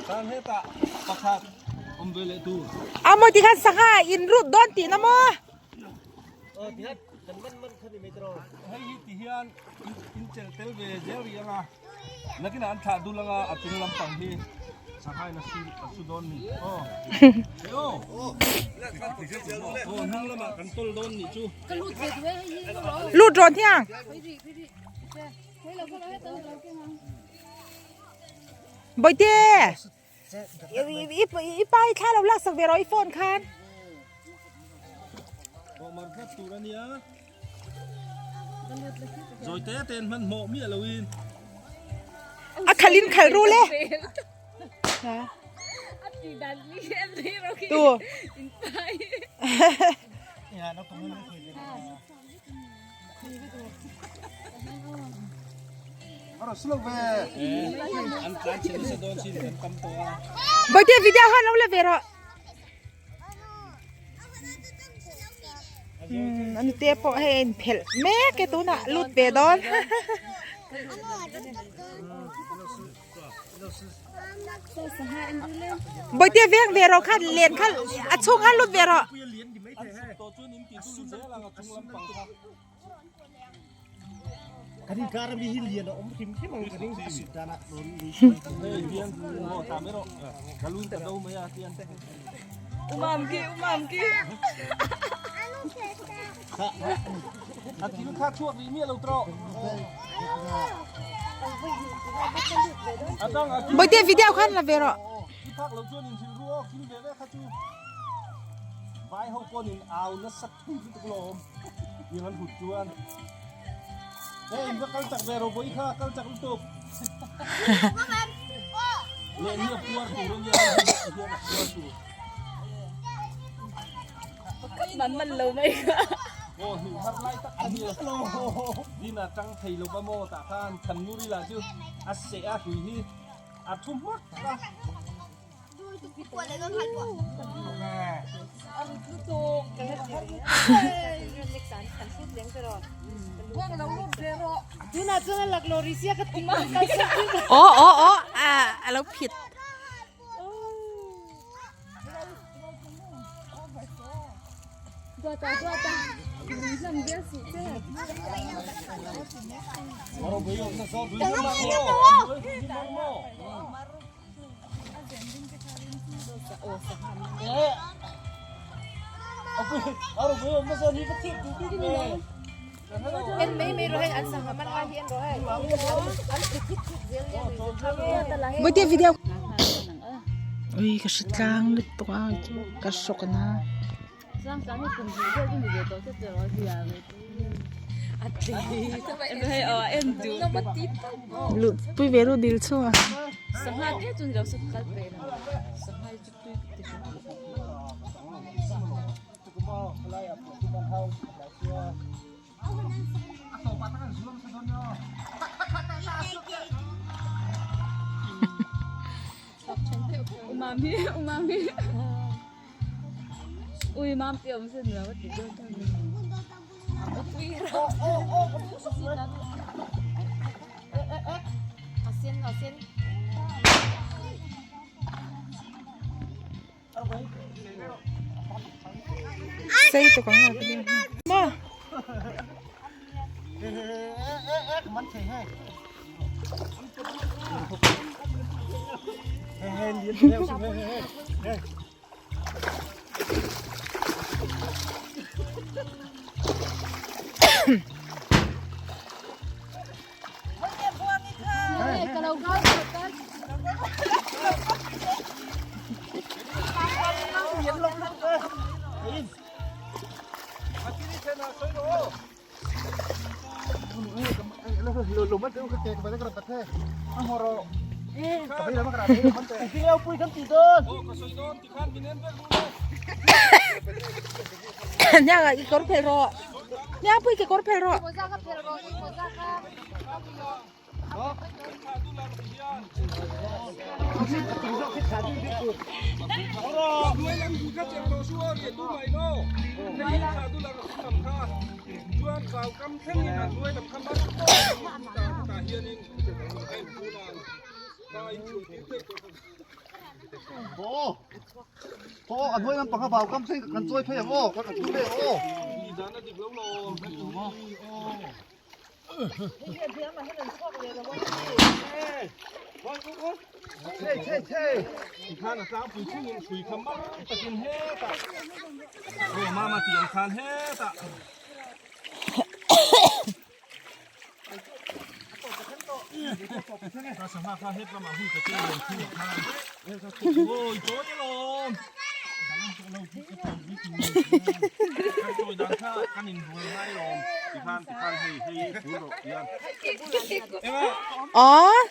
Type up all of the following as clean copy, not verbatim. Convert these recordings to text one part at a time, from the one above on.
Khan hetah pakhat awm ve leh tur. A maw tikhan sangha in rut dawn tihna maw? Aw tihian kan man man kha ni mai tiraw. Hei hi tihian in chelh tel ve zel rih anga nakinah an thlah dul anga a chung lampang hi sangha in a su a su dawn ni. Aw aw aw hnung lamah kan tawl dawn nih chu. Lut rawn hiang. Bawihte i pa i thla lo lak sak ve rawh i phone khan. Bawh mar tlat tur a nia. Zawi te te in hmanhmawh miah lo in. A khal in khal ru le. Tu. Bawihte video khan lo la ve rawh. Umm ani te pawh hei a inphelh mek e tunah lut ve dawn. Bawihte veng ve rawh khan len kha a chhung khan lut ve rawh. Bawihte video khan la ve rawh. Aw aw aw a lo phit. Bawihte video ui ka hre tlang lutuk a ka hrawk a na. Luh pui ve ru dil chhung a. Sei tuk ang a video hi. Maw. Nia i kawr phelh rawh. Nia pui ke kawr phelh rawh. Aww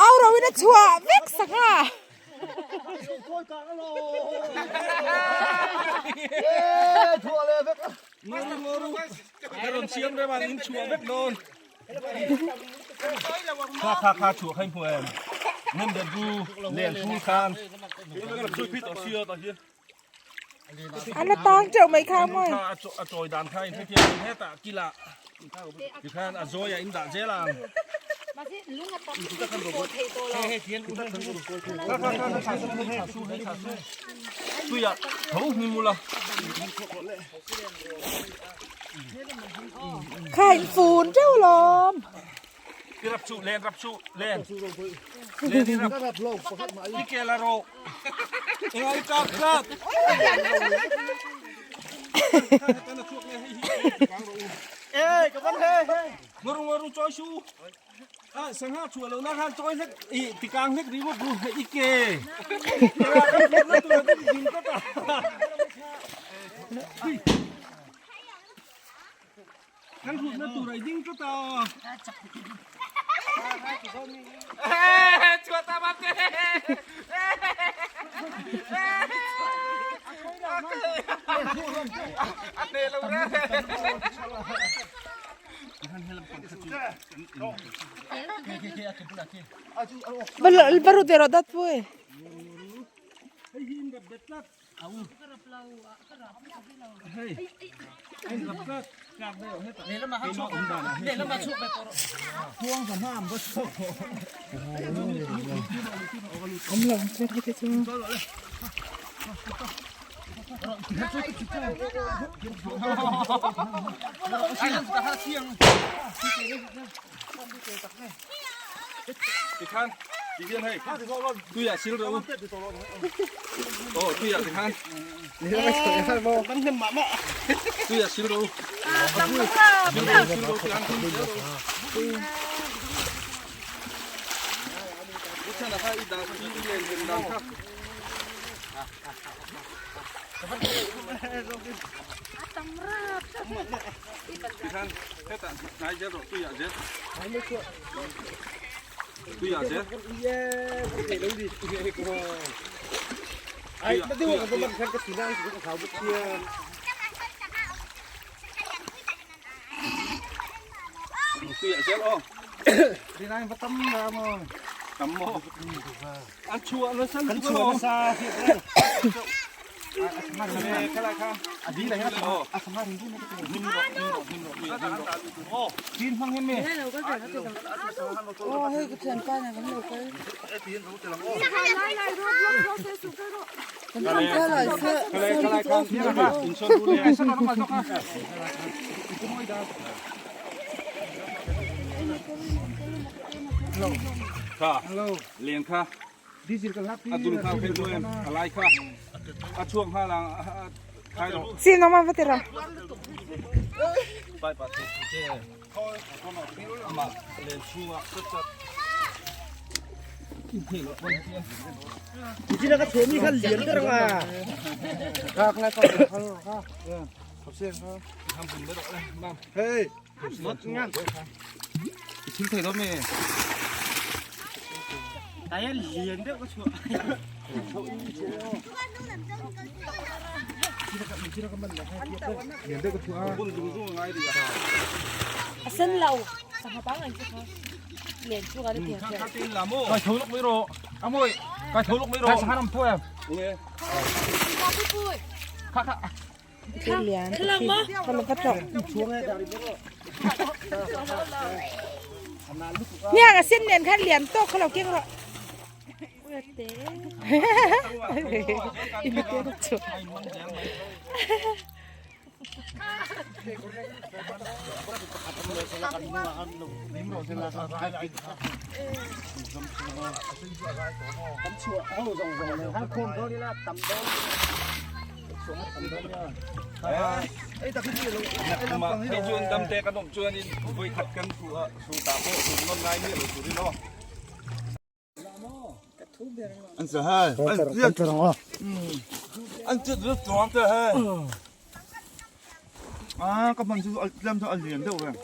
Au ro in a chhuah vek sak a. A la tang teuh mai kha mawi. Kha in fun teuh lawm. Kan hrutna tur a i ding tlat a. Va rut ve rawh dat pui. Tikhan tihian hei tuiah sil rawh u aw tuiah tikhan tuiah sil rawh u sil rawh u sil rawh u tikhan sil rawh u dan kha Tikhan hetah hnai zel rawh tuiah zel tuiah zel tuiah zel aw tam maw an chhuah nasa kan chhuah nasa Aw hei ka thianpa nen kan lo kal. Kan thang kha lai se Lian kha a dul nghal phei duh em a lai kha a chhuak nghal ang khai rawh. Sin awm a va ti rawh. Pai pa che che amah len chhungah chat chat. A sen lo sangha pangngai chu kha len chu ka la ti Kai tho lawk mai rawh Amawi kai tho lawk mai rawh sangha nam tho em kha kha Hniang a sen nen khan lian tawk kha lo keng rawh. Hei chu an dam te kan awm chuanin vawikhat kan fuh a, su ta pawh su nawn ngai miah lo turin aw. An sa hai. An chiat an chiat lut chuang te he. A ka hman chu tlem chu a lian deuh reng.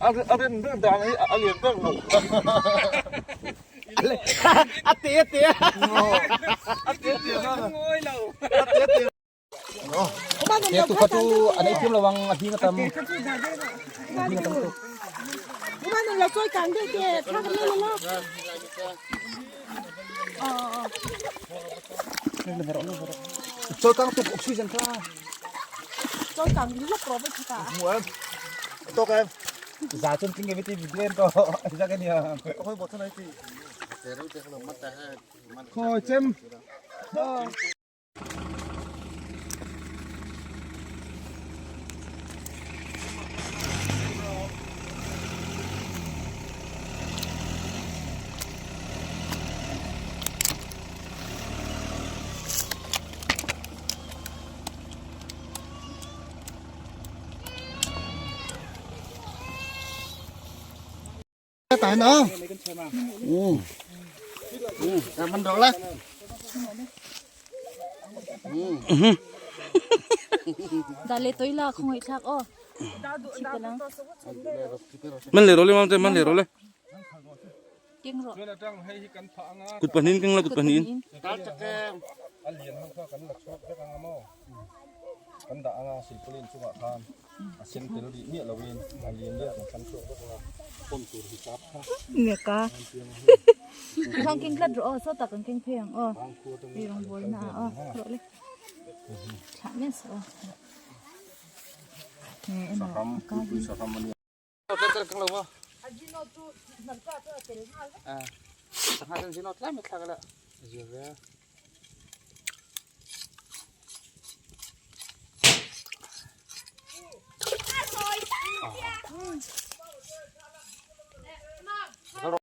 A rin ber dan hi a lian ber lo. A te a te. A te te a. A te te. He tu kha chu an ei thiam lo ang a hing a tam. A hing a tam tuk. Chawi kang tuk oxygen kha. Tok em. Za chun tling em ti blame to. Za ka nia. Khoi bot thana ti. Khoi chem. Tại nó. Ừ. Ừ, mình được lên. Dale toy la khong hei thlak aw. Man le role mam te man le role. Keng rawh. Chuan atang hei hi kan phah anga. Kut pahnin keng la kut pahnin. A lian ho kha kan la chhuak vek anga maw. Kan dah anga silpaulin chungah khan a sen tel rih miah loin a lian lian kan thlan chhuak vek anga pawm tur hi kap kha. Nge ka. Khang keng tlat rawh aw sawtah kan keng phei ang aw. Ei rawng bawl na ah aw rawh le. Thlah miah suh aw. Nge emaw a ka hi.